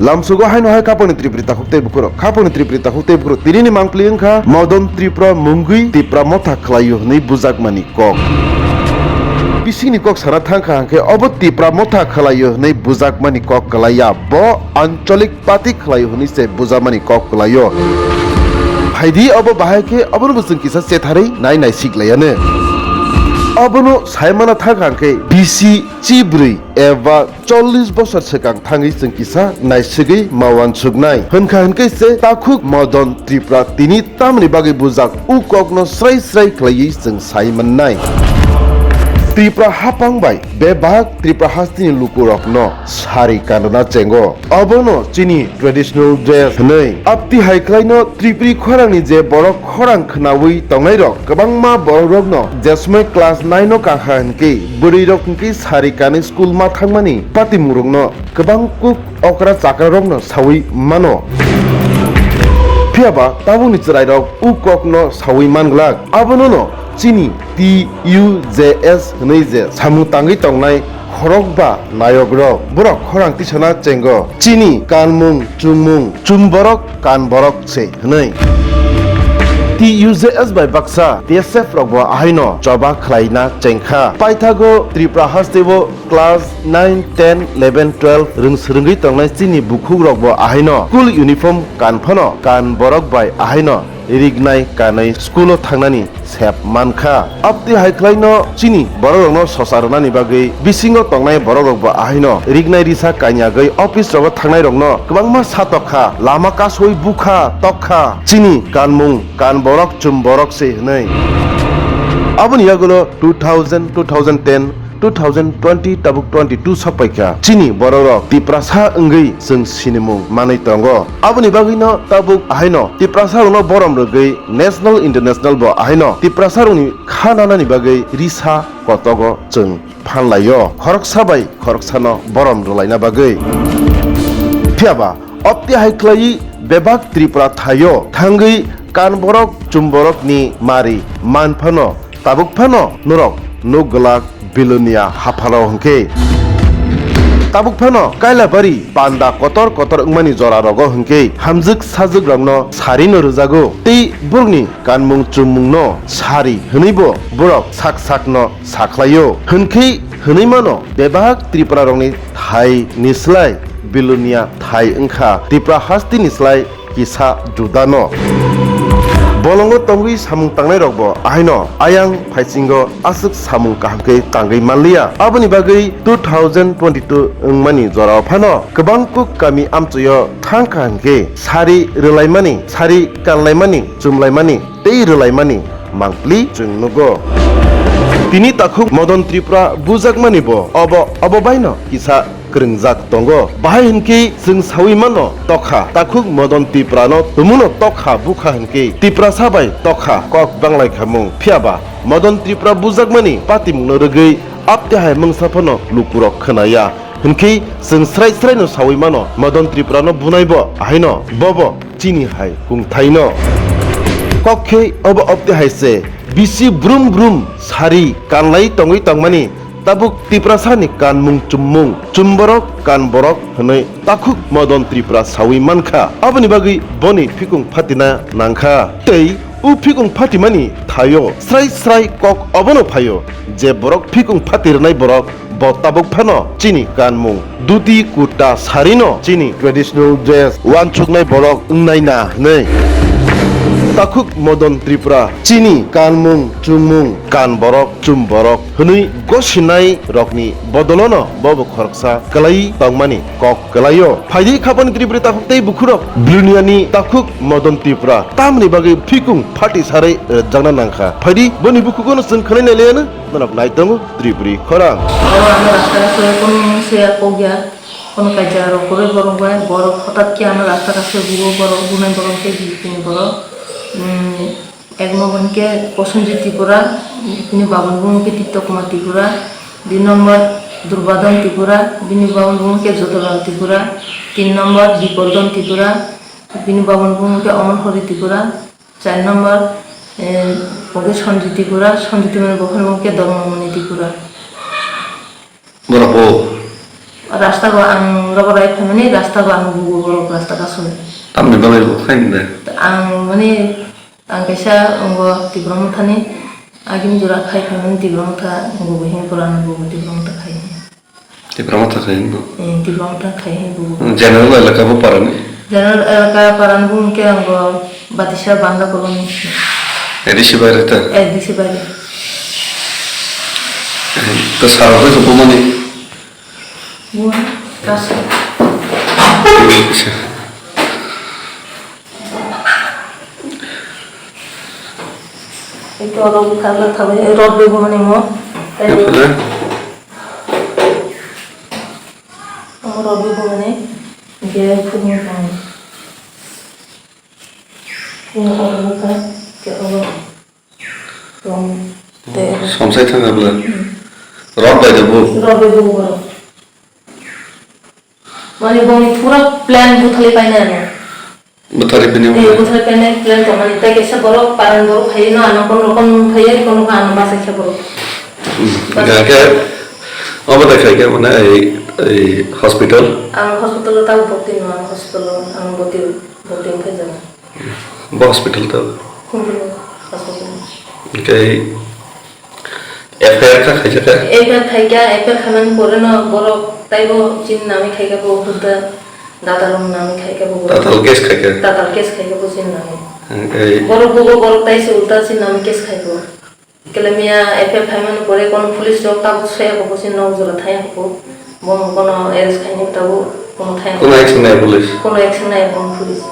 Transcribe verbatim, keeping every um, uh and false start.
Lamsugo haino hai khapangni Tripuri takhuk tei bukhurok. Khapangni Tripuri takhuk tei bukhurok. Tinini mangpili wngkha Modon Tripura mungwi Tipra motha khlaio hwnwi bujakmani kok. Bisingni kok sana thangkha hwnkhe obo Tipra motha khlaio hwnwi bujakmani kok kwlaiya. Bo ancholik party khlaio hwnwi se bujakmani kok kwlaio. Phaidi obo bahai khe obono bo chwng kisa chetharwi nai naisik laiyanw. Obono saimana thangkha hwnkhe bisi chibrwi eba chollish bosor swkang thangwi chwng kisa naisigwi ma uansuknai. Hwnkha hwnkhe se takhuk Modon Tripura tini tamni bagwi bujak, u kokno srai srai khlaiwi chwng sai mannai. Tripura hapang bai bebak Tripura hasteni lukurokno sari kanna chengo. Obono chini traditional dress hwnwi. Abti hai khlaino Tripuri khorangni je borok khorang khnaui tongnairok, kwbangma borokrokno je somoi class nine o kakha hwnkhe, bwrwirok hwnkhe sari kanwi school ma thangmani patimungrokno kwbang kuk okra chakrarokno saui mano. Phiyaba tabukni chwrairok u kokno saui manglak. Abonono chini T U J S hwnwi je samung tangwi tongnai khorokba nayokrok, borok khorang tisana chengo. Chini kanmung, chumung, chumborok, kanborok se hwnwi. T U J S bai baksa B S F rokbo ahaino choba khlaina chengkha. Paithago Tripura hasteo class nine, ten, eleven, twelve rwng swrwngwi tongnai chini bukhukrokbo ahaino school uniform kanphano kanborok bai ahaino rignai kanwi school-o thangnani sep mankha. Abti hai khlaino chini borokrokno sosa rwnani bagwi bisingo tongnai borokrokbo ahaino rignai risa kanyagwi office rogo thangnairokno kwbangma satokha, lama kasui bukha, tokha chini kanmung, kanborok, chumborok se hwnwi. Aboni yagulo two thousand, two thousand ten, two thousand twenty tabuk twenty-two sokpaikha. Chini borokrok Tiprasa wngwi chwng sinimung manwi tongo. Aboni bagwino tabuk ahaino Tiprasarokno borom rwgwi national, international bo ahaino Tiprasarokni kha nanani bagwi risa kotogo chwng phanlaio. Khoroksa bai khoroksano borom rwlaina bagwi. Phiyaba opti hai khlaiwi bebak Tripura thaio thangwi kanborok chumborokni mari man phano tabuk phano norok nuk glak Bilonia hapharo hwnkhe. Tabuk phano Kailabari panda kotor kotor wngmani jora rogo hwnkhe hamjwk sajwk rokno sari no rwjago tei borokni kanmung chumung no sari hwnwi bo borok sak sak no sakhlaio. Hwnkhe hwnwi mano bebak Tripura rokni thai ni slai Bilonia thai wngkha Tripura hasteni slai kisa juda no. Bolongo tongwi samung tangnai rokbo ahaino ayang phaisingo aswk samung kaham khe tangwi manliya. Aboni bagwi two thousand twenty-two wngmani jorao phano kwbang kuk kami amchoio thangkha hwnkhe sari rwlaimani, sari kanlaimani, chumlaimani tei rwlaimani mangpli chwng nugo. Tini takhuk Modon Tripura bujakmani bo obo, obo baino kisa kwrwngjak tongo. Bahai hwnkhe chwng saui mano tokha takhuk Modon Tripura no tumuno tokha bukha hwnkhe Tiprasa bai tokha kok banglaikhamung. Phiyaba Modon Tripura bujakmani patimungno rwgwi apte hai mungsa phano lukurok khwnaya. Hwnkhe chwng srai srai no saui mano Modon Tripura no bunai bo ahaino bobo chini hai kungthai no. Kok khe obo opte hai se bisi brum brum sari kanlai tongwi tongmani tabuk Tiprasa ni kanmung chummung chumborok kanborok hwnwi takhuk Modon Tripura saui mankha. Aboni bagwi boni phikung phatina nangkha. Tei o phikung phatimani thaio srai srai kok obono phaio je borok phikung phati rwnai borok bo tabuk phano chini kanmung duti kurta sari no chini traditional dress wansuknai borok wngnai na hwnwi. Takhuk Modon Tripura chini kanmung chumung kan borok chum borok hwnwi gosinai rokni bodolono bobo khoroksa kwlai tongmani kok kwlaio. Phaidi khapani Tripuri takhuk tei bukhurok Bruniyani takhuk Modon Tripura tamni bagwi phikung phati sarwi rwjakna nangkha. Phaidi boni bukhugono chwng khwnai nailaiano norok nai tongo Tripuri khorang. Oro ano rasta rasta kono se kok ya, kono kaisa rok kwrwi borok bai borok hwtat khe ano rasta rasta bugo borok bunai borok khe bini borok. Ek number hwnkhe Prosenjit Tripura, bini baba ni bumung khe Titto Kumar Tripura. Dui number Durbadon Tripura, bini baba ni bumung khe Jodolal Tripura. Tin number Bipordon Tripura, bini baba ni bumung khe Omon Hori Tripura. Char number, eh, bo khe Sanjit Tripura, Sanjit Tripura ni bupha ni bumung khe Dormamoni Tripura. Borok bo Rasta go ang rogo rai phaimani, rasta go ang bugo borok rasta kasui. Tamni bagwi bo khaini de? Ang mani, ang kaisa ongo Tipra Mothani, agini jora khai phaimani Tipra Motha, bugo hin pura ang bugo Tipra Motha khai. Tipra Motha khai hinbo? Eh, Tipra Motha khai hinbo. General elaka bo parani? General elaka parani bo hwnkhe ang bo Batisa Banda Koloni. A D C baire ta? A D C baire. To saro khe bumani? Bumani kaso. Ito aro bwkha wngkha thawi rod bai bumani mo. Tei bo. Omo rok bo bumani, hingke phunuknwi tongo. Phunuk omo wngkha, hingke omo tong tei omo. Somsai thangna bwla. Hmm. Rok bai de bu. Rok bai bu borok. Mani boni pura plan buthalwi painai ano. Bwthari phini. Eh, bwthari phini plan tongmani. Tei kaisa borok, paran borok phaiwi no ano kono rokom phaiwi kono ano bachai khe borok. Hmm. Bachai. Hingke obo da khaikhe mane ei, ei hospital? Ang hospital o tabuk bokti no, ang hospital o ang bokti, bokti wngkhe jaga. Bo hospital to? Khumphung hospital. Hingke F I R kha khaijak kha? F I R khaikha, F I R khamani pore no borok taibo chini nami khaikha bo hurda, datal rok nami khaikha bo borok. Datal case khaikha? Datal case khaikha bo chini nami. Hingke? Borok bugo borok taise ulta chini nami case khaikha. Kele miya F I R khaimani pore kono police rok tabuk soya kho bo chini nok jora thaya kho. Bo kono arrest khaini tabuk kono thaya kho. Kono action nai police? Kono action nai kono police.